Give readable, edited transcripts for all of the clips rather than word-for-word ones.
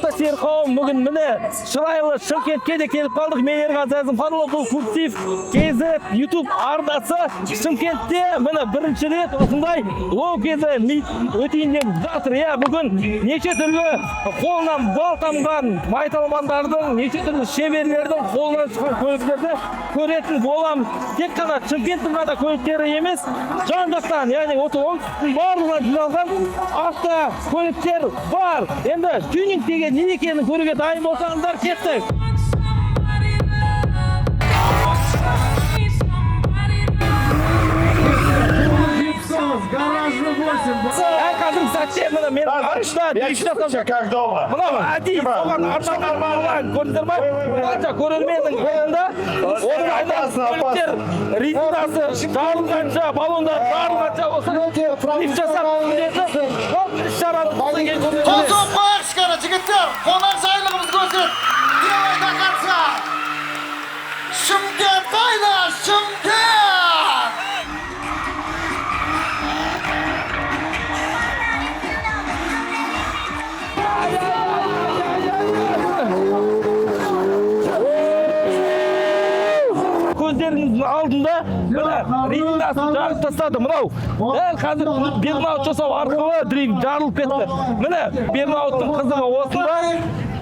Автосүйер қауым, бүгін міне шырайлы Шымкентке де келіп қалдық. Мен Ерғазы Әзімханұлы, бұл Курсив KZ YouTube арнасы. Шымкентте міне бірінші рет осындай Low KZ Meet өтейін деп жатыр. Иә, бүгін неше түрлі қолынан бал тамған майталмандардың, неше түрлі шеберлердің қолынан шыққан көліктерді көретін боламыз. Тек қана Шымкенттің ғана көліктері емес, жан жақтан, яғни осы оңтүстіктің барлығынан жиналған автокөліктер бар. Енді тюнинг деген не екенін көруге дайын болсаңыздар, кеттік. Somebody to love. Need somebody to Дәл қазіргі сәтте міне мен артымда Я чувствую себя как дома. Мынау әдейі соған арналған балалар, көрдіңдер ма? Қанша көрерменнің алдында осындай көліктер резинасы жарылғанша, баллондар жарылғанша осы дрифт жасап келетін іс шараны. Қол соғып қояйықшы, кәне, жігіттер, қонақжайлығымыз көрсет. Делай до конца. Шымкент қайда? Шымкент! Көздеріңіздің алдында міне резинасын жарып тастады. Мынау дәл қазір бернаут жасау арқылы дрифт жарылып кетті. Міне, бернауттың қызығы осында.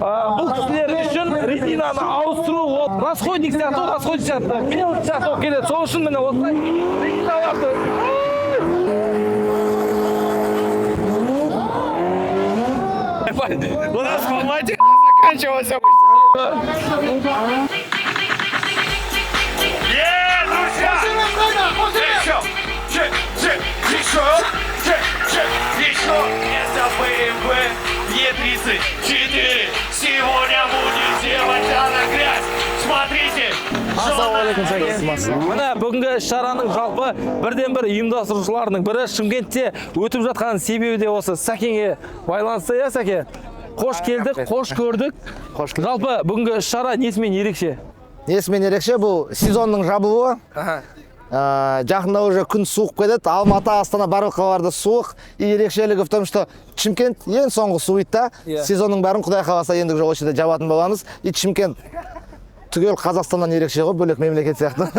Бұл кісілер үшін резинаны ауыстыру ол расходник сияқты, расходник сияқты, мелочь сияқты болып келеді. Сол үшін міне осылай резиналарды. У нас в Алмате заканчивался. Друзья! Қошемет қайда? Қошемет! Еще! Че, че, еще! Че, че, еще! Это BMW E34. Сегодня будет делать она грязь. Смотрите! Ассалаумағалейкум. Міне, бүгінгі іс шараның жалпы бірден бір ұйымдастырушыларының бірі, Шымкентте өтіп жатқан себебі де осы Сәкенге байланысты, иә, Сәке? Қош келдік, қош көрдік. Қош келдік. Жалпы бүгінгі іс шара несімен ерекше? Несімен ерекше? Бұл сезонның жабылуы. Жақында уже күн суық кетеді. Алматы, Астана, барлық қалаларда суық. И ерекшелігі в том, что Шымкент ең соңғы суиды да. Сезонның бәрін, құдай қаласа, ендігі жолы осы жерде жабатын боламыз. И Шымкент түгел Қазақстаннан ерекше ғой, бөлек мемлекет сияқты.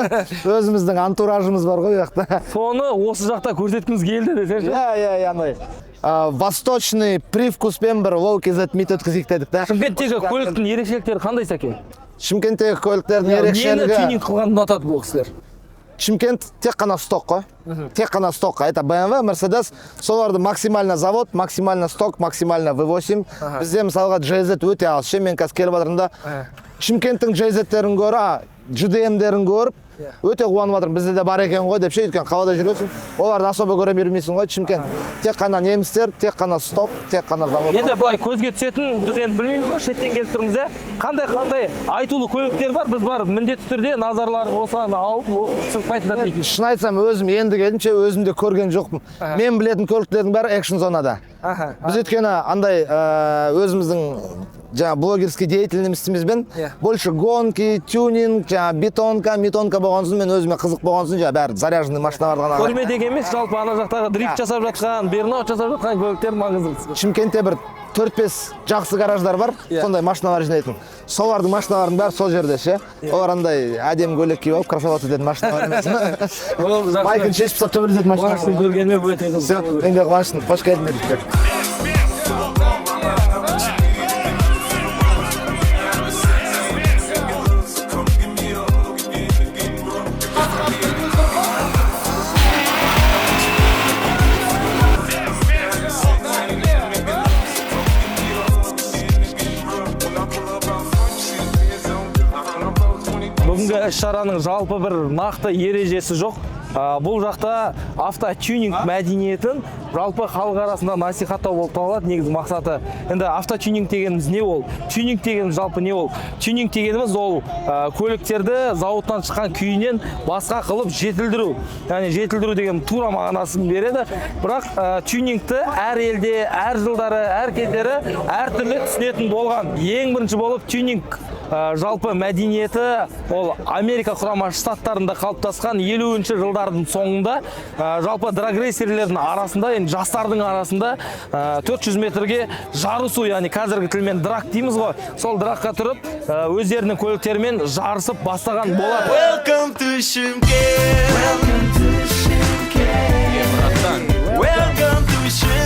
Өзіміздің антуражымыз бар ғой бұл жақта. Соны осы жақта көрсеткіміз келді десеңші. Иә, андай восточный привкуспен бір Low KZ Meet өткізейік дедік та. Шымкенттегі көліктің ерекшеліктері қандай, Сәке? Шымкенттегі көліктердің Нені ерекшелігі тюнинг қылғанды ұнатады бұл кісілер? Шымкент тек қана сток қой. Тек қана сток. Это BMW, Mercedes, соларды максимально завод, максимально сток, максимально V8. Бізде мысалға JZ өте аз. Ше, мен қазір келіп жатырмын да, Шымкенттің JZ-терін көріп, JDM-дерін көріп, өте қуанып жатырмын. Бізде де бар екен ғой деп ше, өйткені қалада жүресің, оларды особо көре бермейсің ғой. Шымкент тек қана немістер, тек қана сток, тек қана завод. Енді былай көзге түсетін, біз енді білмейміз ғой, шеттен келіп тұрмыз, иә. Қандай қандай айтулы көліктер бар, біз барып міндетті түрде назарларын осыған алып түсіп дейтін. Шын айтсам, өзім енді келдім ше, өзім де көрген жоқпын. Мен білетін көліктердің бәрі экшн зонада. Біз өйткені андай өзіміздің жаңа блогерский деятельностімізбен больше гонки, тюнинг, жаңа бетонка, метонка болған соң, мен өзіме қызық болған соң, жаңа бәрі заряженный машиналарды ғана. Көрмедегі емес, жалпы ана жақтағы дрифт жасап жатқан, бернаут жасап жатқан көліктер маңызды. Шымкентте бір 4-5 жақсы гараждар бар, сондай машиналар жинайтын. Солардың машиналарының бәрі сол жерде ше. Олар андай әдемі көйлек киіп алып, красоваться ететін машиналар емес. Ол жақсы. Майкын шешіп тастап төбелесетін машиналар. Қуаныштың көргеніме өте Все, қызық. мен де қуаныштымын. Қош келдіңдер. Бүгінгі іс шараның жалпы бір нақты ережесі жоқ. Бұл жақта автотюнинг мәдениетін жалпы халық арасында насихаттау болып табылады негізгі мақсаты. Енді автотюнинг дегеніміз не ол? Тюнинг дегеніміз жалпы не ол? Тюнинг дегеніміз ол көліктерді зауыттан шыққан күйінен басқа қылып жетілдіру. Яғни жетілдіру деген тура мағынасын береді. Бірақ тюнингті әр елде, әр жылдары, әр кездері әртүрлі түсінетін болған. Ең бірінші болып тюнинг Жалпы мәдениеті ол Америка Құрама Штаттарында қалыптасқан 50 жылдардың соңында. Жалпы драгрейсерлердің арасында, енді жастардың арасында 400 метрге жарысу, яғни қазіргі тілмен драг дейміз ғой, сол драгқа тұрып, өздерінің көліктерімен жарысып бастаған болады. Welcome to Shymkent. Welcome to Shymkent. Welcome to Shymkent.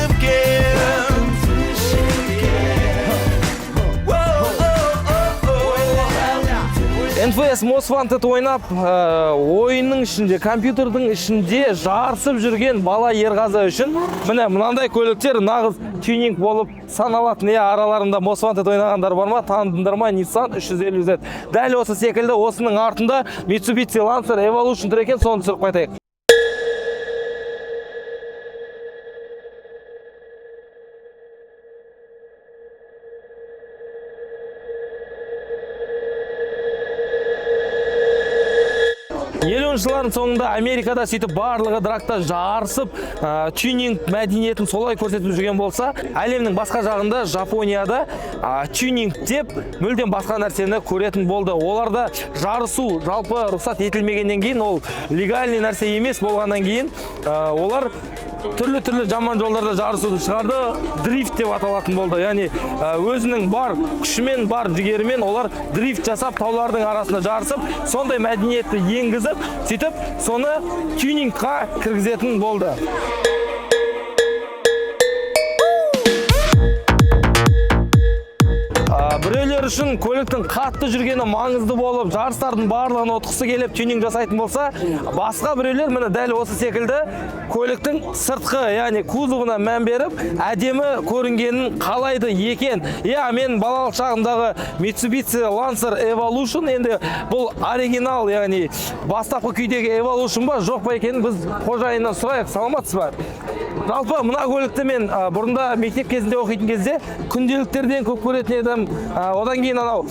Whoa, oh, oh, oh. NFS Most Wanted ойнап, ойынның ішінде, компьютердің ішінде жарысып жүрген бала Ерғазы үшін міне мынандай көліктер нағыз тюнинг болып саналатын. Иә, араларында Most Wanted ойнағандар бар ма? Таныдыңдар ма? Nissan 350Z. Дәл осы секілді осының артында Mitsubishi Lancer Evolution тұр екен, соны түсіріп қайтайық. 50-жылдардың соңында Америкада сөйтіп барлығы драгта жарысып, тюнинг мәдениетін солай көрсетіп жүрген болса, әлемнің басқа жағында, Жапонияда тюнинг деп мүлдем басқа нәрсені көретін болды. Оларда жарысу жалпы рұқсат етілмегеннен кейін, ол легальный нәрсе емес болғаннан кейін, олар түрлі-түрлі жаман жолдарда жарысуды шығарды, дрифт деп аталатын болды. Яғни өзінің бар күшімен, бар жігерімен олар дрифт жасап, таулардың арасында жарысып, сондай мәдениетті енгізіп, сөйтіп соны тюнингқа кіргізетін болды. Біреулер үшін көліктің қатты жүргені маңызды болып, жарыстардың барлығын ұтқысы келіп тюнинг жасайтын болса, басқа біреулер міне дәл осы секілді көліктің сыртқы, яғни кузовына мән беріп, әдемі көрінгенін қалайды екен. Иә, мен балалық шағымдағы Mitsubishi Lancer Evolution, енді бұл оригинал, яғни бастапқы күйдегі Evolution ба, жоқ па екенін біз қожайыннан сұрайық. Саламатсыз ба? Жалпы мына көлікті мен бұрында мектеп кезінде оқитын кезде күнделіктерден көп көретін едім. Одан кейін анау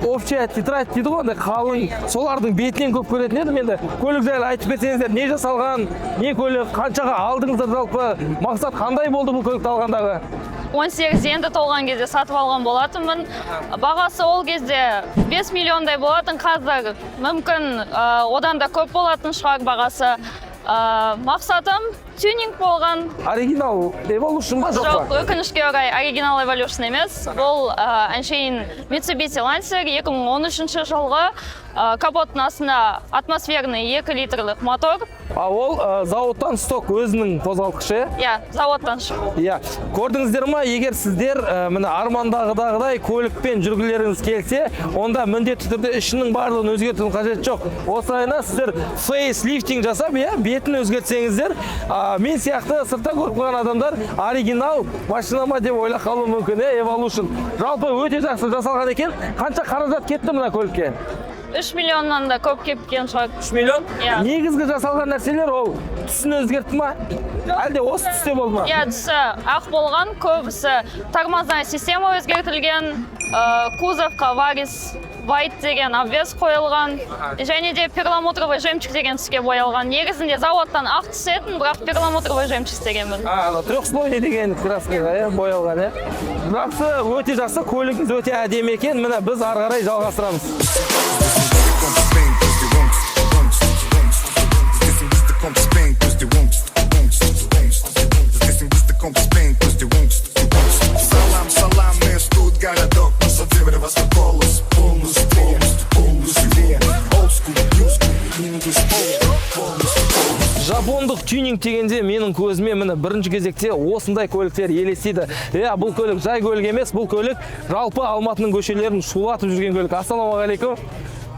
общая тетрадь дейді ғой, андай қалың, солардың бетінен көп көретін едім. Енді көлік жайлы айтып берсеңіздер, не жасалған, не көлік, қаншаға алдыңыздар, жалпы мақсат қандай болды бұл көлікті алғандағы? 18 енді толған кезде сатып алған болатынмын. Бағасы ол кезде 5 миллиондай болатын, қазір мүмкін одан да көп болатын шығар бағасы. Мақсатым тюнинг болған. Оригинал Evolution ба, жоқ Жоқ, па? өкінішке орай, оригинал Evolution емес. Бұл әншейін Mitsubishi Lancer 2013 жылғы, капоттың астында атмосферный 2 литрлік мотор. А ол зауыттан сток өзінің қозғалтқышы, иә? Иә, зауыттан шығу. Иә, көрдіңіздер ма, егер сіздер міне армандағыдағыдай көлікпен жүргілеріңіз келсе, онда міндетті түрде ішінің барлығын өзгертудің қажеті жоқ. Осылайына сіздер фейслифтинг жасап, иә, бетін өзгертсеңіздер, мен сияқты сыртта көріп қойған адамдар оригинал машина ма деп ойлап қалуы мүмкін, иә, Evolution. Жалпы өте жақсы жасалған екен. Қанша қаражат кетті мына көлікке? 3 миллионнан да көп кеткен шығар. 3 миллион? Иә. Негізгі жасалған нәрселер ол түсін өзгертті ма? Әлде осы түсте болды ма? Иә, түсі ақ болған, көбісі тормозная система өзгертілген, кузовқа Varis White деген обвес қойылған, және де перламутровый жемчуг деген түске боялған. Негізінде заводтан ақ түсетін, бірақ перламутровый жемчуг істегенмін. А, ана трехслойный деген краскаға, иә, боялған, иә. Жақсы, өте жақсы, көлігіңіз өте әдемі екен. Міне біз ары қарай жалғастырамыз. Салам, салам, тут городок, голос полностью, полностью, полностью. Old school, new school, полностью. Жапондық тюнинг дегенде менің көзіме міне бірінші кезекте осындай көліктер елестейді. Иә, бұл көлік жай көлік емес, бұл көлік жалпы Алматының көшелерін шулатып жүрген көлік. Ассалаумағалейкум.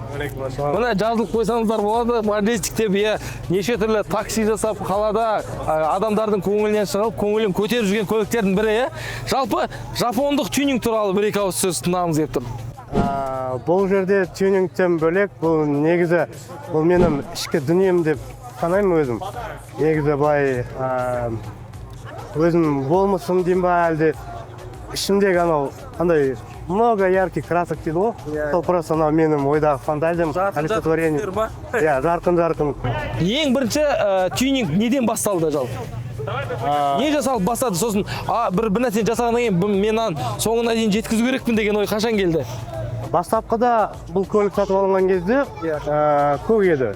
Мына жазылып қойсаңыздар болады, Majestic деп, иә, неше түрлі такси жасап қалада адамдардың көңілінен шығып, көңілін көтеріп жүрген көліктердің бірі, иә. Жалпы жапондық тюнинг туралы бір екі ауыз сөз тыңдағымыз келіп тұр. Бұл жерде тюнингтен бөлек, бұл негізі бұл менің ішкі дүнием деп санаймын өзім. Негізі былай өзім болмысым деймін ба, әлде ішімдегі анау қандай много ярких красок дейді ғой, сол просто анау менің ойдағы фантазиям, олицетворение. Иә, жарқын жарқын. Ең бірінші тюнинг неден басталды жалпы? Не жасалып бастады, сосын бір нәрсені жасағаннан кейін мен мынаны соңына дейін жеткізу керекпін деген ой қашан келді? Бастапқыда бұл көлік сатып алынған кезде көк еді.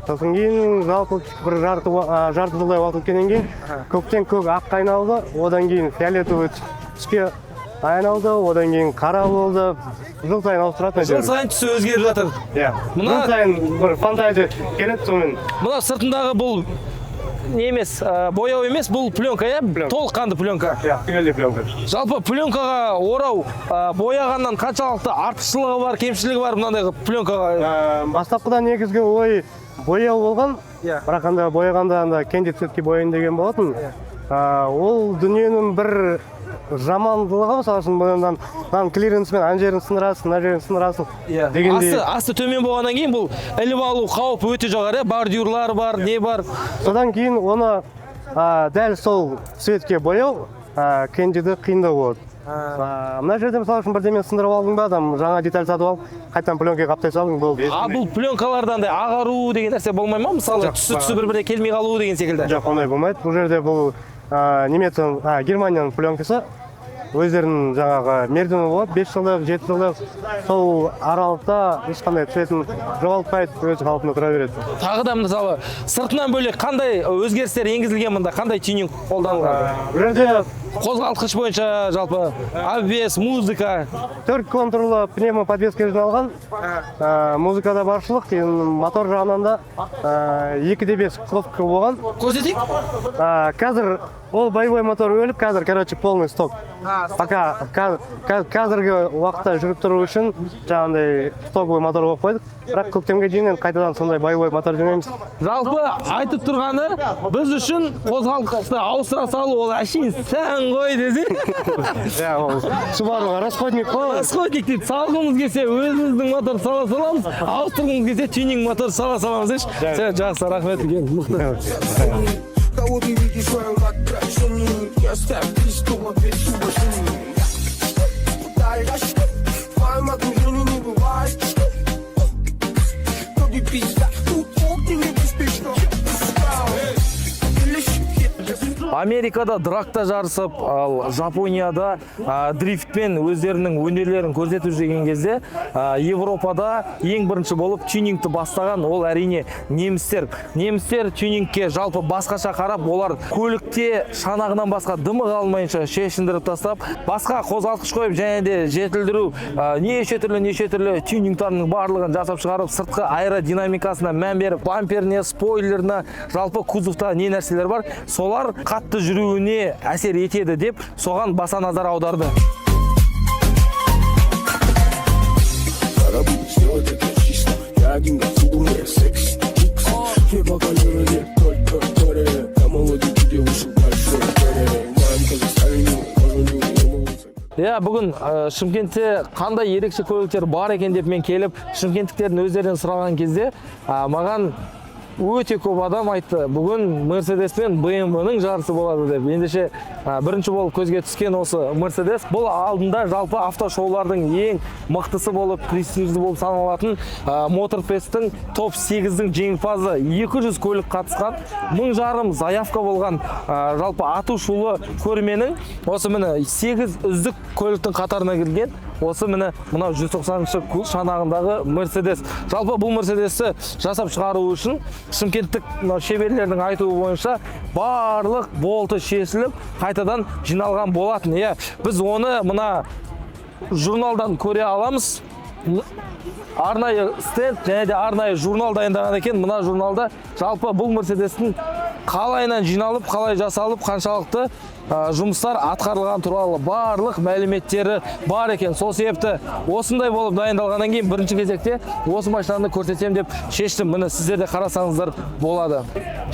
Сосын кейін жалпы бір жарты жылдай уақыт өткеннен кейін көктен көк аққа айналды, одан кейін фиолетовый түске айналды, одан кейін қара болды. Жыл сайын ауыстырады. Жыл сайын түсі өзгеріп жатыр. Иә. Жыл сайын бір фантазия келеді сонымен. Мына сыртындағы бұл не емес, бояу емес, бұл пленка, иә? Толыққанды пленка. Иә, түгелдей пленка. Жалпы пленкаға орау бояғаннан қаншалықты артықшылығы бар, кемшілігі бар мынандай қылып пленкаға? Бастапқыда негізгі ой бояу болған. Бірақ анда бояғанда анда кенди цветке бояйын деген болатын. Ол дүниенің бір жамандылығы, мысалы үшін, бұдан мынаның клиренсімен ана жерін сындырасың, мына жерін сындырасың дегендей. Асты төмен болғаннан кейін бұл іліп алу қаупі өте жоғары, иә? Бордюрлар бар, не бар. Содан кейін оны дәл сол цветке бояу кендиді қиындау болады. Мына жерде, мысалы үшін, бірдеме сындырып алдың ба, там жаңа деталь сатып алып, қайтадан пленкаға қаптай салдың, болды. А бұл пленкаларда андай ағару деген нәрсе болмай ма? Мысалы, Жоқ, түсі бір-біріне келмей қалу деген секілді. Жоқ, ондай болмайды. Бұл жерде бұл немецтің, Германияның пленкасы, өздерінің жаңағы мерзімі болады, 5 жылдық, 7 жылдық. Сол аралықта ешқандай цветін жоғалтпайды, өз қалпында тұра береді. Тағы да, мысалы, сыртынан бөлек қандай өзгерістер енгізілген мұнда? Қандай тюнинг қолданылған? Бұл жерде қозғалтқыш бойынша, жалпы обвес, музыка. Төрт контурлы пневмоподвеска жиналған. Музыкада баршылық. Кейін мотор жағынан да 2,5 кнопка болған. Көрсетейік. Қазір ол боевой мотор өліп, қазір, короче, полный сток. Пока қазіргі уақытта жүріп тұру үшін жаңағындай стоковый мотор қойып қойдық, бірақ көктемге дейін енді қайтадан сондай боевой мотор жинаймыз. Жалпы айтып тұрғаны, біз үшін қозғалтқышты ауыстыра салу ол әшейін сән ғой десе. Иә, ол Субаруға расходник қой. Расходник дейді. Салғымыз келсе, өзіміздің мотор сала саламыз, ауыстырғымыз келсе, тюнинг мотор сала саламыз деші. Все, жақсы, рахмет үлкен, мықты. Кого ты видишь в своем отражении? Не оставь без дома, без уважения. В твоем окружении не бывает. Кто пизда, тут огненный успешно. Америкада драгта жарысып, ал Жапонияда дрифтпен өздерінің өнерлерін көрсетіп жүрген кезде, Европада ең бірінші болып тюнингті бастаған ол, әрине, немістер. Немістер тюнингке жалпы басқаша қарап, олар көлікте шанағынан басқа дымы қалмайынша шешіндіріп тастап, басқа қозғалтқыш қойып және де жетілдіру, неше түрлі, неше түрлі тюнингтардың барлығын жасап шығарып, сыртқы аэродинамикасына мән беріп, бамперіне, спойлеріне, жалпы кузовта не нәрселер бар, солар қатты жүруіне әсер етеді деп, соған баса назар аударды. Пора будет сделать это чисто. Я один отсюда, у меня секс, икс. Мне пока не только горе. Я молодый девушек большой горе. В моем Казахстане невозможно не уебываться. Иә, бүгін Шымкентте қандай ерекше көліктер бар екен деп мен келіп, шымкенттіктердің өздерінен сұраған кезде, маған өте көп адам айтты: бүгін Мерседес пен БМВ-ның жарысы болады деп. Ендеше, бірінші болып көзге түскен осы Мерседес. Бұл алдында жалпы автошоулардың ең мықтысы болып, престижді болып саналатын Моторфесттің топ 8-дің жеңімпазы, 200 көлік қатысқан, 1500 заявка болған, жалпы аты шулы көрменің осы, міне, 8 үздік көліктің қатарына кірген осы, міне, мынау 190-шы шанағындағы Мерседес. Жалпы бұл Мерседесті жасап шығару үшін, шымкенттік мынау шеберлердің айтуы бойынша, барлық болты шешіліп, қайтадан жиналған болатын. Иә, біз оны мына журналдан көре аламыз. Арнайы стенд және де арнайы журнал дайындаған екен. Мына журналда жалпы бұл Мерседестің қалайынан жиналып, қалай жасалып, қаншалықты жұмыстар атқарылған туралы барлық мәліметтері бар екен. Сол себепті осындай болып дайындалғаннан кейін бірінші кезекте осы машинаны көрсетемін деп шештім. Міне, сіздер де қарасаңыздар болады.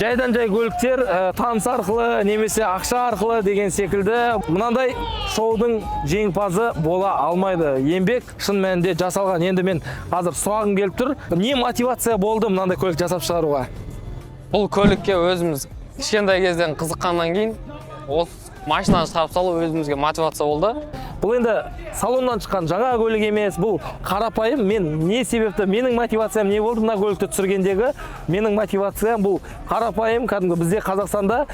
Жайдан жай көліктер таныс арқылы немесе ақша арқылы деген секілді мынандай шоудың жеңімпазы бола алмайды. Еңбек шын мәнінде жасалған. Енді мен қазір сұрағым келіп тұр: не мотивация болды мынандай көлік жасап шығаруға? Бұл көлікке өзіміз кішкентай кезден қызыққаннан кейін осы Машинаны шығарып салу өзімізге мотивация болды. Бұл енді салоннан шыққан жаңа көлік емес, бұл қарапайым. Мен не себепті, менің мотивациям не болды мына көлікті түсіргендегі? Менің мотивациям бұл қарапайым, кәдімгі бізде Қазақстанда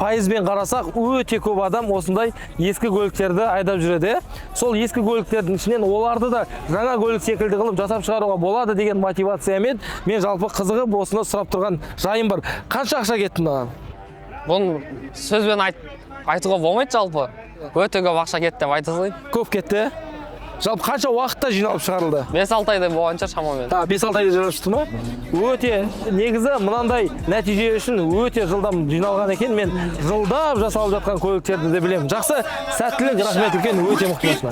пайызбен қарасақ, өте көп адам осындай ескі көліктерді айдап жүреді, иә? Сол ескі көліктердің ішінен оларды да жаңа көлік секілді қылып жасап шығаруға болады деген мотивациямен мен жалпы қызығып, осыны сұрап тұрған жайым бар. Қанша ақша кетті мынаған? Бұны сөзбен айтуға болмайды жалпы. Өте көп ақша кетті деп айта салайын. Көп кетті. Жалпы қанша уақытта жиналып шығарылды? 5-6 айдай болған шығар шамамен. 5-6 айда жиналып шықты ма? Өте, негізі мынандай нәтиже үшін өте жылдам жиналған екен. Мен жылдап жасалып жатқан көліктерді де білемін. Жақсы, сәттілік, рахмет үлкен, өте мықты машина.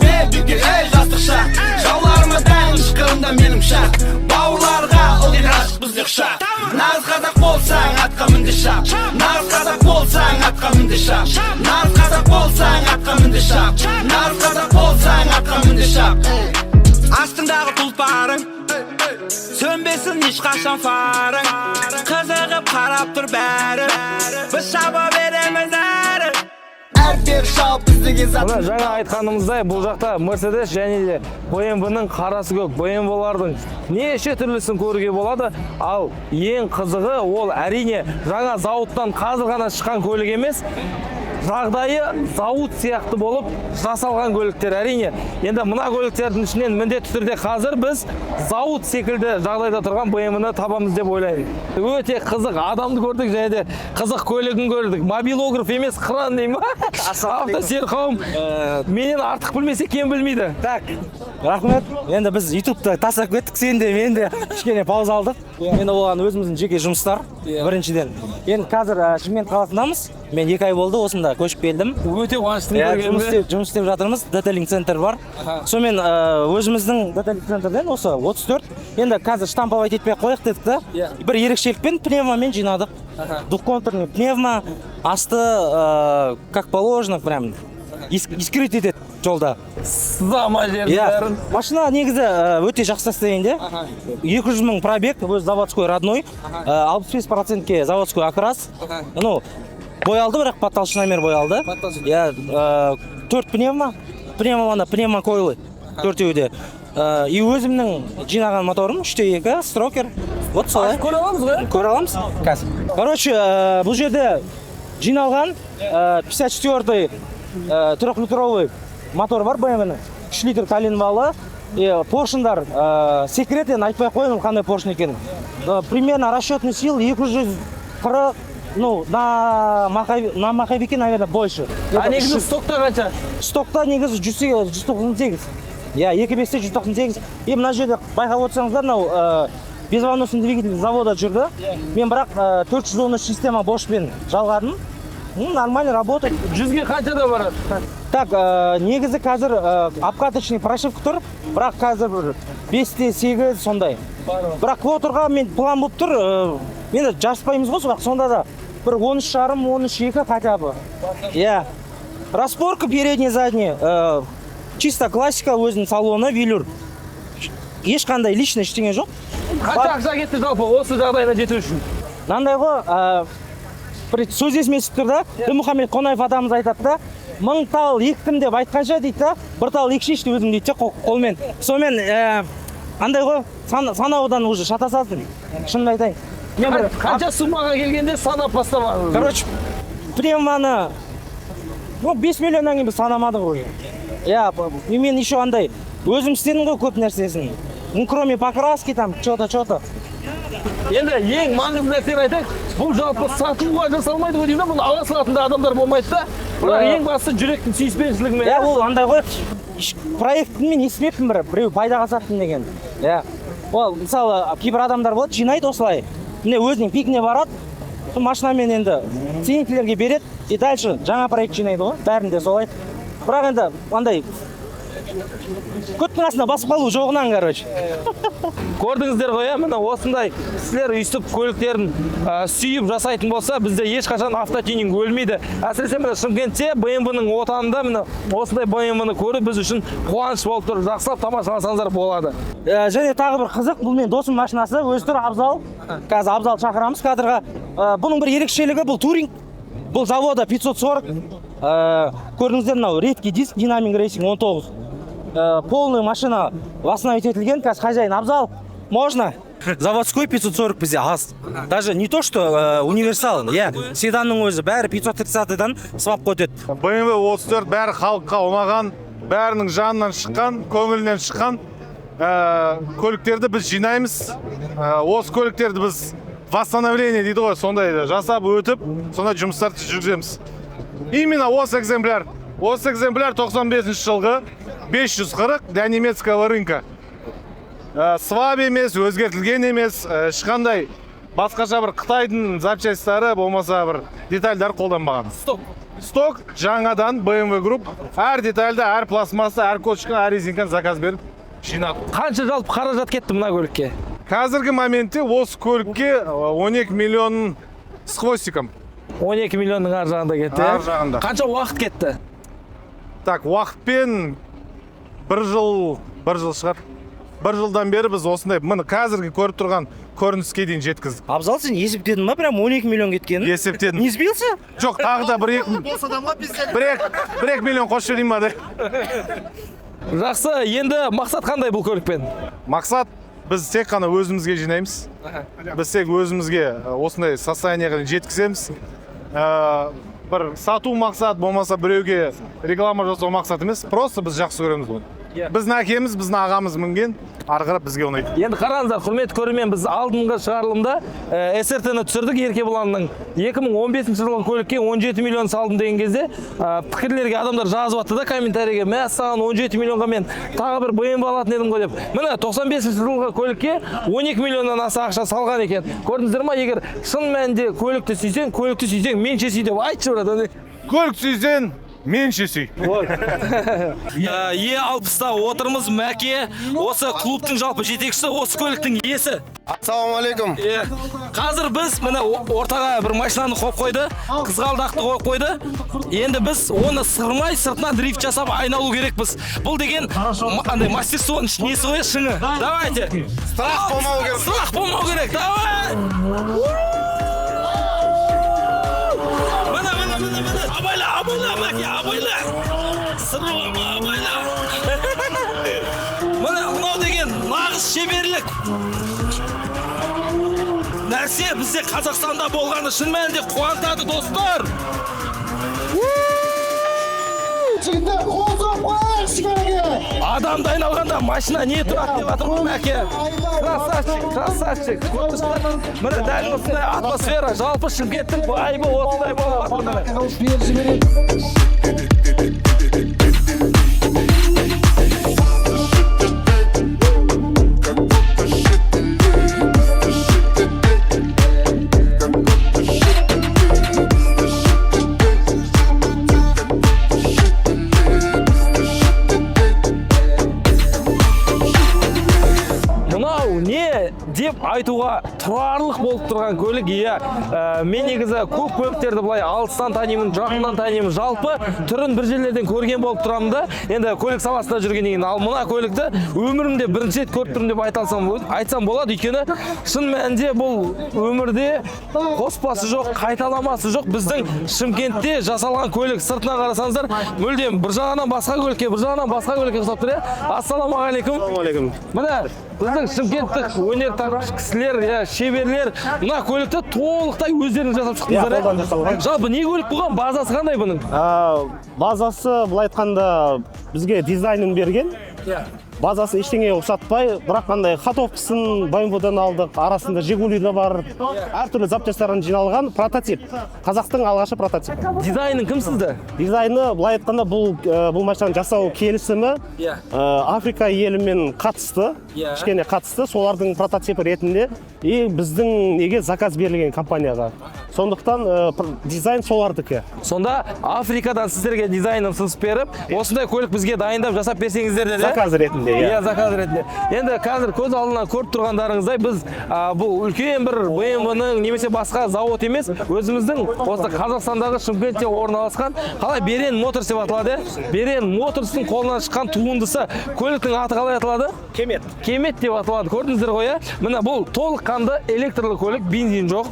Ей, жастық шақ, жауларыма дайын ышқырымда менің пышақ. Бауырларға ылғи ғашық бізде құшақ. Нағыз қазақ болсаң, атқа мін де шап. Нағыз қазақ болсаң, атқа мін де шап. Нағыз қазақ болсаң, атқа мін де шап. Нағыз қазақ болсаң, атқа мін де шап. Астыңдағы тұлпарың сөнбесін ешқашан фарың. Қызығып қарап тұр бәрі, біз шаба береміз әрі. Әрбір шалып іздеген зат. Мына жаңа айтқанымыздай, бұл жақта Mercedes және де BMW-ның қарасы көп. BMW-лардың неше түрлісін көруге болады. Ал ең қызығы, ол әрине жаңа зауыттан қазір ғана шыққан көлік емес, жағдайы зауыт сияқты болып жасалған көліктер. Әрине, енді мына көліктердің ішінен міндетті түрде қазір біз зауыт секілді жағдайда тұрған BMW-ны табамыз деп ойлаймын. Өте қызық адамды көрдік және де қызық көлігін көрдік. Мобилограф емес, қыран дей ма? Автосер қауым менен артық білмесе, кем білмейді. Так, рахмет. Енді біз ютубты тастап кеттік, сен де, мен де кішкене пауза алдық. Енді оған өзіміздің жеке жұмыстар біріншіден. Енді қазір Шымкент қаласындамыз. Мен 2 ай болды осында көшіп келдім. Өте қуаныштымын Иә, көргеніме. жұмыс істеп жатырмыз. Детейлинг центр бар. Сонымен өзіміздің детейлинг центрден осы 34. Енді қазір штамповать етпей ақ қояйық дедік та. Бір ерекшелікпен пневмомен жинадық. Двухконтурный пневмо, асты как положено, прям искрить етеді жолда. Сызама жердің Иә, бәрін. Машина негізі өте жақсы состояние. 200 мың пробег, өзі заводской родной. 65%-ке заводской окрас. Ну, боялды, бірақ под толщиномер боялды. Иә, төрт пневмо, пневмо ана пневмокойлы төртеуі де. И өзімнің жинаған моторым 3-2 строкер. Вот солай. Көре аламыз ғой, иә? Көре аламыз қазір. Короче, бұл жерде жиналған 54-й трехлитровый мотор бар BMW-ның. 3 литр коленвалы. И поршендар, секрет, енді айтпай ақ қояйын ол қандай поршень екенін. Примерно расчетный сил 240, ну, на маховике, наверное, больше. А негізі стокта қанша? Стокта негізі 198. Иә, 2.5-те 198. И мына жерде байқап отырсаңыздар, мынау безвоносный двигатель завода жүрді. Мен бірақ 413 система Бошпен жалғадым. Ну, нормально работает. Жүзге қаншада барады? Так, негізі қазір обкаточный прошивка тұр, бірақ қазір бір 5-те 8 сондай. Бірақ квотерға мен план болып тұр, енді жарыспаймыз ғой, бірақ сонда да бір 13,5, 13,2 хотя бы. Иә. Распорка передний, задний, чисто классика, өзінің салоны, велюр. Ешқандай личный ештеңе жоқ. Қанша ақша кетті жалпы осы жағдайына жету үшін? Мынандай ғой, бір сөз есіме түсіп тұр да. Дінмұхамед Қонаев атамыз айтады да, мың тал ектім деп айтқанша дейді да, бір тал екшейші өзің дейді де қолмен. Сонымен андай ғой, санаудан уже шатасасың, шынымды айтайын. Мен бір Қанша суммаға келгенде санап бастамадыңыз? Короче, пневманы, ну, 5 миллионнан кейін біз санамадық уже. Иә, и мен еще андай өзім істедім ғой көп нәрсесін, ну, кроме покраски там че то че то. Енді ең маңызды нәрсені айтайық: бұл жалпы сатылуға жасалмайды ғой деймін да, бұны ала салатын да адамдар болмайды да, бірақ ең бастысы жүректің сүйіспеншілігімен. Иә, ол андай ғой, проектін мен естімеппін бір біреу пайдаға саттым деген. Иә, ол мысалы кейбір адамдар болады, жинайды осылай, міне, өзінің пикіне барады сол машинамен, енді ценительдерге береді и дальше жаңа проект жинайды ғой, бәрінде солай. Бірақ енді андай көттің астына басып қалу жоғынан, короче. Көрдіңіздер ғой, иә, міне, осындай кісілер өйстіп көліктерін сүйіп жасайтын болса, бізде ешқашан автотюнинг өлмейді. Әсіресе міне, Шымкентте, BMW-ның отанында, міне, осындай BMW-ны көру біз үшін қуаныш болып тұр. Жақсылап тамашаласаңыздар болады. Және тағы бір қызық, бұл менің досым машинасы, өзі тұр, Абзал. Қазір Абзал шақырамыз кадрға. Бұның бір ерекшелігі, бұл туринг, бұл завода 540. Көрдіңіздер, мынау редкий диск Dynamic Racing 19. Полный машина восстановить етілген. Қазір хозяин Абзал, можно? Заводской 540 бізде аз. Даже не то, что универсал, иә, седанның өзі бәрі 530-дан свап өтеді. BMW 34 бәрі халыққа ұнаған, бәрінің жанынан шыққан, көңілінен шыққан көліктерді біз жинаймыз. Осы көліктерді біз восстановление дейді ғой, сондай жасап өтіп, сондай жұмыстарды жүргіземіз. Именно осы экземпляр. Осы экземпляр 95 жылғы 540 для немецкого рынка. Свап емес, өзгертілген емес, ешқандай басқаша бір қытайдың запчастьтары болмаса бір детальдар қолданбаған. Сток. Сток жаңадан BMW Group әр детальді, әр пластмасса, әр кочка, әр резинканы заказ беріп жинады. Қанша жалпы қаражат кетті мына көлікке? Қазіргі моментте осы көлікке 12 миллион с хвостиком. 12 миллионның ар жағында кетті. Ар жағында. Қанша уақыт кетті? Так, уақытпен бір жыл, бір жыл шығар. Бір жылдан бері біз осындай, міне, қазіргі көріп тұрған көрініске дейін жеткіздік. Абзал, сен есептедің ба прям 12 миллион кеткенін? Есептедім. Не сбился? Жоқ, тағы да 1-2 миллион қосып жіберейін ба деп. Жақсы, енді мақсат қандай бұл көлікпен? Мақсат, біз тек қана өзімізге жинаймыз. Біз тек өзімізге осындай состояниеға дейін жеткіземіз. Бір сату мақсат болмаса біреуге реклама жасау мақсат емес, просто біз жақсы көреміз оны. Біздің әкеміз, біздің ағамыз мінген, ары қарап бізге ұнайды. Енді қараңыздар, құрметті көрермен, біз алдыңғы шығарылымда СРТ-ні түсірдік. Еркебұланның 2015 жылғы көлікке 17 миллион салдым деген кезде пікірлерге адамдар жазып жатты да, комментарийге: «Мәссаған, 17 миллионға мен тағы бір BMW алатын едім ғой», – деп. Міне, 95 жылғы көлікке 12 миллионнан аса ақша салған екен. Көрдіңіздер ма? Егер шын мәнінде көлікті сүйсең, көлікті сүйсең, менше сүй деп айтшы, брат. Көлік сүйсең, менше сүй. Е 60-та отырмыз. Мәке осы клубтың жалпы жетекшісі, осы көліктің иесі. Ассалаумағалейкум. Иә. Қазір біз, міне, ортаға бір машинаны қойып қойды, қызғалдақты қойып қойды. Енді біз оны сырмай, сыртынан дрифт жасап айналу керекпіз. Бұл деген андай мастерствоның несі ғой, шыңы. Давайте. Страх болмау керек. Страх болмау керек. Давай. Міне, міне, міне, міне. Абайла, абайла, Мәке, абайла. Сырма, абайла. Міне, мынау деген нағыз шеберлік нәрсе. Бізде, Қазақстанда болғаны шын мәнінде қуантады, достар. Жігіттер, қол соғып қояйықшы кәнеке. Адамды айналғанда машина не тұрады деп жатыр ғой Мәке. Красавчик, красавчик. Міне, дәл осындай атмосфера, жалпы Шымкенттің вайбы осындай болып жатыр, міне. Беріп жібереді. Мынау не деп айтуға тұрарлық болып тұрған көлік, иә. Мен негізі көп көліктерді былай алыстан танимын, жақыннан танимын, жалпы түрін бір жерлерден көрген болып тұрамын да, енді көлік саласында жүргеннен кейін. Ал мына көлікті өмірімде бірінші рет көріп тұрмын деп айта алсам, айтсам болады, өйткені шын мәнінде бұл өмірде қоспасы жоқ, қайталамасы жоқ біздің Шымкентте жасалған көлік. Сыртына қарасаңыздар, мүлдем бір жағынан басқа көлікке, бір жағынан басқа көлікке ұқсап тұр, иә. Ассалаумағалейкум. Ассалаумағалейкум. Міне, біздің шымкенттік өнертапқыш кісілер, иә, шеберлер мына көлікті толықтай өздеріңіз жасап шықтыңыздар. Иә, қолдан жасалған. Жалпы не көлік болған, базасы қандай бұның? Базасы, былай айтқанда, бізге дизайнын берген. Базасы ештеңеге ұқсатпай, бірақ қандай ходовкасын BMW-дан алдық, арасында Жигули да бар, әртүрлі запчастьтардан жиналған прототип. Қазақтың алғашқы прототипі. Дизайнын кім сызды? Дизайны, былай айтқанда, бұл машинаны жасау келісімі Африка елімен қатысты, кішкене қатысты, солардың прототипі ретінде и біздің неге заказ берілген компанияға. Сондықтан дизайн солардікі. Сонда Африкадан сіздерге дизайнын сызып беріп, осындай көлік бізге дайындап жасап берсеңіздер деді. Заказ ретінде. ретінде, иә. Иә, заказ ретінде. Енді қазір көз алдынан көріп тұрғандарыңыздай, біз бұл үлкен бір BMW-ның немесе басқа зауыт емес, өзіміздің осы Қазақстандағы Шымкентте орналасқан қалай Берен Моторс деп аталады, иә? Берен Моторстың қолынан шыққан туындысы. Көліктің аты қалай аталады? Кемет. Кемет деп аталады. Көрдіңіздер ғой, иә? Міне, бұл толыққанды электрлі көлік, бензин жоқ.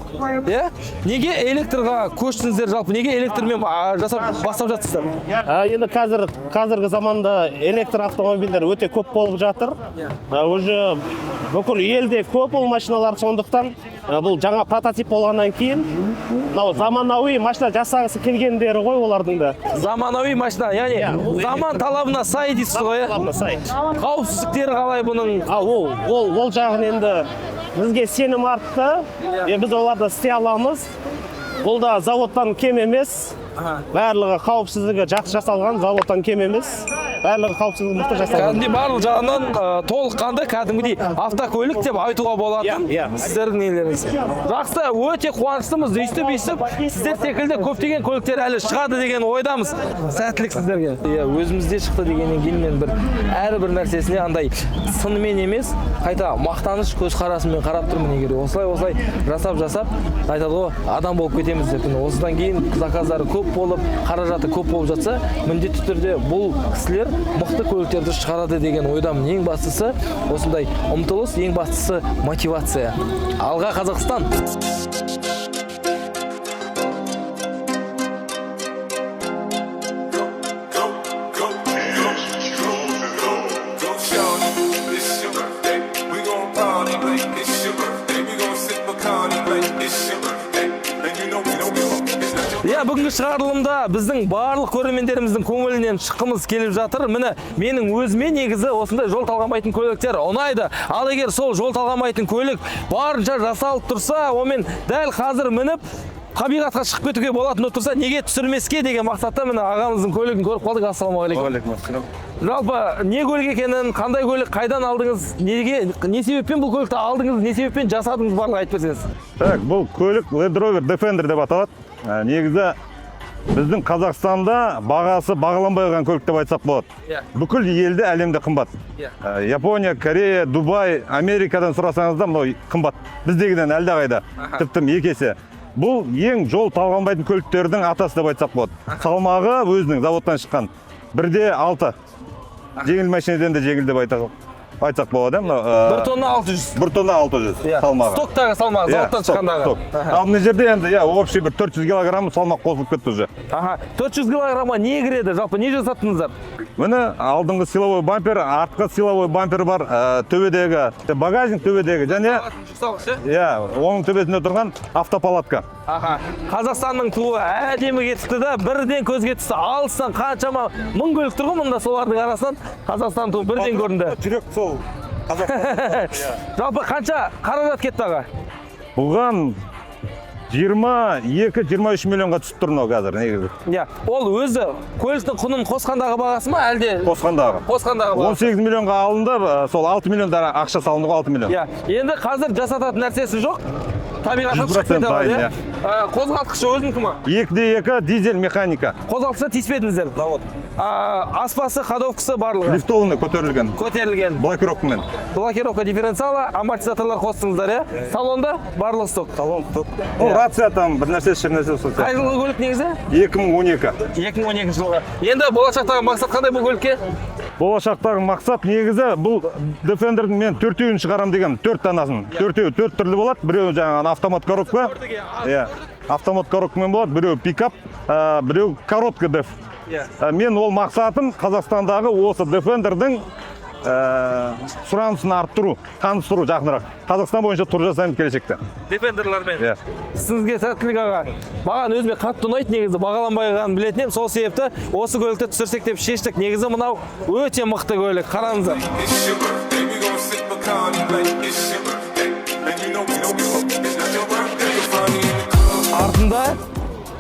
Иә? Неге электрға көштіңіздер жалпы? Неге электрмен жасап бастап жатсыздар? Енді қазіргі заманда электр автомобильдер өте көп болып жатыр. Уже бүкіл елде көп ол машиналар, сондықтан бұл жаңа прототип болғаннан кейін мынау заманауи машина жасағысы келгендері ғой олардың да. Заманауи машина, яғни заман талабына сай дейсіз ғой, иә? Талабына сай. Қауіпсіздіктері қалай бұның? Ол жағын енді бізге сенім артты. Біз оларды істей аламыз. Бұл да заводтан кем емес. Барлығы қауіпсіздігі жақсы жасалған, заводтан кем емес. Барлығы қауіпсіздігі мықты жасалған. Кәдімгідей барлық жағынан толыққанды кәдімгідей автокөлік деп айтуға болатын сіздердің нелеріңіз. Жақсы, өте қуаныштымыз. Өйстіп өйстіп сіздер секілді көптеген көліктер әлі шығады деген ойдамыз. Сәттілік сіздерге. Иә, өзімізде шықты дегеннен кейін мен бір әрбір нәрсесіне андай сынымен емес, қайта мақтаныш көзқарасымен қарап тұрмын. Егер осылай жасап жасап айтады ғой, адам болып кетеміз деп. Міне, осыдан кейін заказдары көп болып, қаражаты көп болып жатса, міндетті түрде бұл кісілер мықты көліктерді шығарады деген ойдамын. Ең бастысы осындай ұмтылыс, ең бастысы мотивация. Алға, Қазақстан! Go, shawty, it's your birthday. We gon' party like it's your birthday. We gon' sip Bacardi like it's your birthday. And you know we don't give up. It's not your Иә, бүгінгі шығарылымда біздің барлық көрермендеріміздің көңілінен шыққымыз келіп жатыр. Міне, менің өзіме негізі осындай жол талғамайтын көліктер ұнайды. Ал егер сол жол талғамайтын көлік барынша жасалып тұрса, онымен дәл қазір мініп табиғатқа шығып кетуге болатын болып тұрса, неге түсірмеске деген мақсатта міне ағамыздың көлігін көріп қалдық. Ассалаумағалейкум. Уағалейкум. Жалпы не көлік екенін, қандай көлік, қайдан алдыңыз, неге, не себеппен бұл көлікті алдыңыз, не себеппен жасадыңыз, барлығын айтып берсеңіз. Так, бұл көлік Land Rover Defender деп аталады. Негізі біздің Қазақстанда бағасы бағаланбай қалған көлік деп айтсақ болады. Бүкіл елде, әлемде қымбат. Япония, Корея, Дубай, Америкадан сұрасаңыз да мынау қымбат. Біздегіден әлдеқайда, тіпті екі есе. Бұл ең жол талғанбайтын көліктердің атасы деп айтсақ болады. Салмағы өзінің заводтан шыққан 1,6. Жеңіл машинеден де жеңіл деп айтсақ болады, мынау. 1 тонна 600. 1 тонна 600 салмағы. Стоктағы салмағы, заводтан шыққандағы. Сток. Ал мына жерде енді, иә, общий бір 400 килограмм салмақ қосылып кетті уже. Аха, 400 килограммға не кіреді? Жалпы не жасаттыңыздар? Міне, алдыңғы силовой бампер, артқы силовой бампер бар, төбедегі багажник, төбедегі және иә, оның төбесінде тұрған автопалатка. Аха, Қазақстанның туы әдемі кетіпті да, бірден көзге түсті. Алыстан қаншама мың көлік тұр ғой мұнда, солардың арасынан Қазақстан туы бірден көрінді. Жүрек сол Қазақстан. Жалпы қанша қаражат кетті, аға? Бұған 22-23 миллионға түсіп тұр мынау қазір негізі. Иә, ол өзі көліктің құнын қосқандағы бағасы ма, әлде? Қосқандағы. Қосқандағы бағасы. 18 миллионға алынды, сол 6 миллион ақша салынды ғой, 6 миллион. Иә, енді қазір жасататын нәрсесі жоқ. Табиғатқа 100% шығып кете алады, дайын, иә? Қозғалтқышы өзінікі ма? 2-де 2 дизель механика. Қозғалтқышына тиіспедіңіздер? Завод. Аспасы, ходовкасы барлығы. Лифтованный, көтерілген. Көтерілген. Блокировкамен. Блокировка дифференциала, амортизаторлар қостыңыздар, иә? Салонда барлығы сток. Салон сток. Ол рация там, бір нәрсе, шыр нәрсе сол Қай сияқты. жылғы көлік негізі? 2012. 2012 жылғы. Енді болашақтағы мақсат қандай бұл көлікке? Болашақтағы мақсат негізі бұл Defender'дің мен төртеуін шығарам деген, төрт данасын. Төртеуі төрт түрлі болады. Біреуі жаңағы автомат коробка. Иә. Автомат коробкамен болады, біреуі пикап, біреуі короткий деф. Мен ол мақсатым Қазақстандағы осы Defender'дің сұранысын арттыру, таныстыру жақынырақ. Қазақстан бойынша тур жасаймыз келешекте. Defender'лармен. Иә. Сізге сәттілік, аға. Маған өзіме қатты ұнайды негізі, бағаланбай қалғанын білетін едім. Сол себепті осы көлікті түсірсек деп шештік. Негізі мынау өте мықты көлік. Қараңыздар. It's your birthday. We gon' sip Bacardi like it's your birthday. And you know we don't give up. It's not your birthday. You'll find me in the club. Артында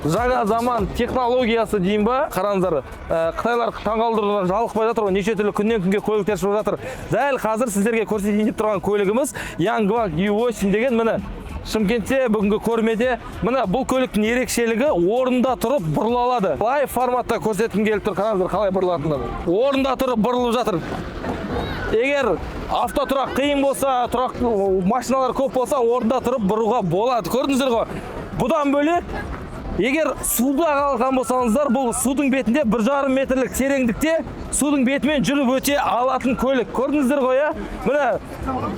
жаңа заман технологиясы дейін ба, қараңыздар, қытайлар таңғалдырудан жалықпай жатыр ғой, неше түрлі күннен күнге көліктер шығып жатыр. Дәл қазір сіздерге көрсетейін деп тұрған көлігіміз Yangwang U8 деген. Міне, Шымкентте бүгінгі көрмеде міне бұл көліктің ерекшелігі орында тұрып бұрыла алады. Лайв форматта көрсеткім келіп тұр, қараңыздар қалай бұрылатынын. Орында тұрып бұрылып жатыр. Егер автотұрақ қиын болса, тұрақ машиналар көп болса, орында тұрып бұруға болады. Көрдіңіздер ғой. Бұдан бөлек, егер суда қалған болсаңыздар, бұл судың бетінде 1,5 метрлік тереңдікте судың бетімен жүріп өте алатын көлік. Көрдіңіздер ғой, иә? Міне,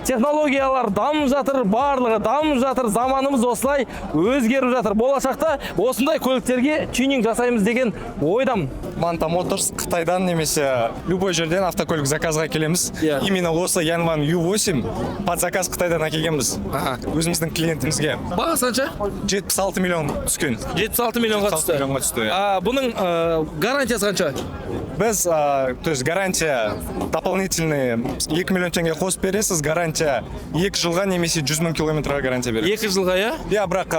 технологиялар дамып жатыр, барлығы дамып жатыр, заманымыз осылай өзгеріп жатыр. Болашақта осындай көліктерге тюнинг жасаймыз деген ойдамын. Манта Моторс Қытайдан немесе любой жерден автокөлік заказға келеміз. Именно осы Янван U8 под заказ Қытайдан әкелгенбіз. Өзіміздің клиентімізге. Бағасы қанша? 76 миллион түскен. 76 миллионға түсті. Миллионға түсті. Иә. А, бұның гарантиясы қанша? Біз, то есть гарантия дополнительный 2 миллион теңге қосып бересіз, гарантия 2 жылға немесе 100 мың километрға гарантия береміз. 2 жылға, иә? Иә, бірақ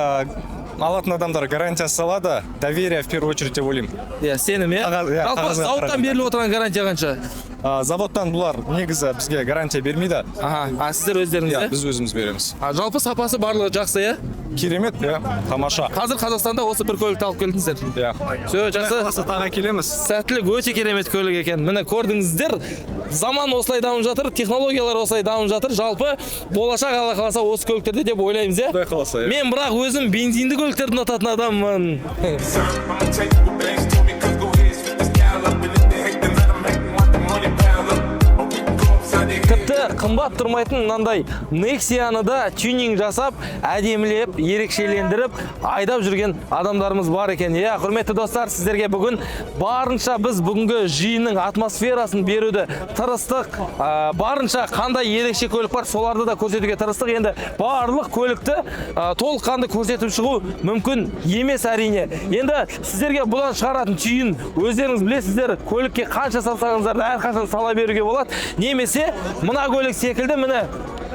алатын адамдар гарантия салады, доверие в первую очередь деп ойлаймын. Иә, сенім, иә? Иә, Жалпы қағазға зауыттан қарағанда. Беріліп отырған гарантия қанша? Заводтан бұлар негізі бізге гарантия бермейді. Аха, а сіздер өздеріңіз, Иә, иә? біз өзіміз береміз. А, жалпы сапасы барлығы жақсы, иә? Керемет, иә, тамаша. Қазір Қазақстанда осы бір көлікті алып келдіңіздер. Иә. Все, жақсы. Тағы келеміз. Сәттілік, өте керемет көлік екен. Міне, көрдіңіздер, заман осылай дамып жатыр, технологиялар осылай дамып жатыр. Жалпы болашақ, Алла қаласа, осы көліктерде деп ойлаймыз, иә? Құдай қаласа, иә. Мен бірақ өзім бензинді көліктерді ұнататын адаммын. I'ma take the banks to me, 'cause go ahead, spit the style up. And if they hate, then let 'em hate. We want the money pile up. Or we can go upside their head. Тіпті қымбат тұрмайтын мынандай Нексияны да тюнинг жасап, әдемілеп, ерекшелендіріп айдап жүрген адамдарымыз бар екен. Иә, құрметті достар, сіздерге бүгін барынша біз бүгінгі жиынның атмосферасын беруді тырыстық. Барынша қандай ерекше көлік бар, соларды да көрсетуге тырыстық. Енді барлық көлікті толыққанды көрсетіп шығу мүмкін емес, әрине. Енді сіздерге бұдан шығаратын түйін: өздеріңіз білесіздер, көлікке қанша салсаңыздар да, әрқашан сала беруге болады. Немесе мына көлік секілді, міне,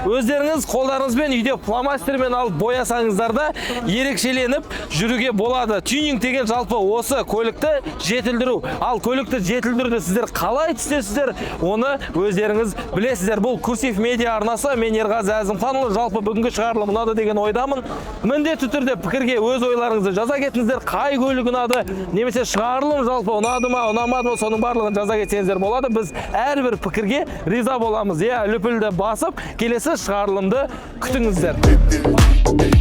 өздеріңіз қолдарыңызбен үйде фломастермен алып боясаңыздар да, ерекшеленіп жүруге болады. Тюнинг деген жалпы осы көлікті жетілдіру. Ал көлікті жетілдіруді сіздер қалай түсінесіздер, оны өздеріңіз білесіздер. Бұл Курсив медиа арнасы, мен Ерғазы Әзімханұлы. Жалпы бүгінгі шығарылым ұнады деген ойдамын. Міндетті түрде пікірге өз ойларыңызды жаза кетіңіздер. Қай көлік ұнады, немесе шығарылым жалпы ұнады ма, ұнамады ма, соның барлығын жаза кетсеңіздер болады. Біз әрбір пікірге риза боламыз. Иә, лүпілді басып, келесі шығарылымды күтіңіздер.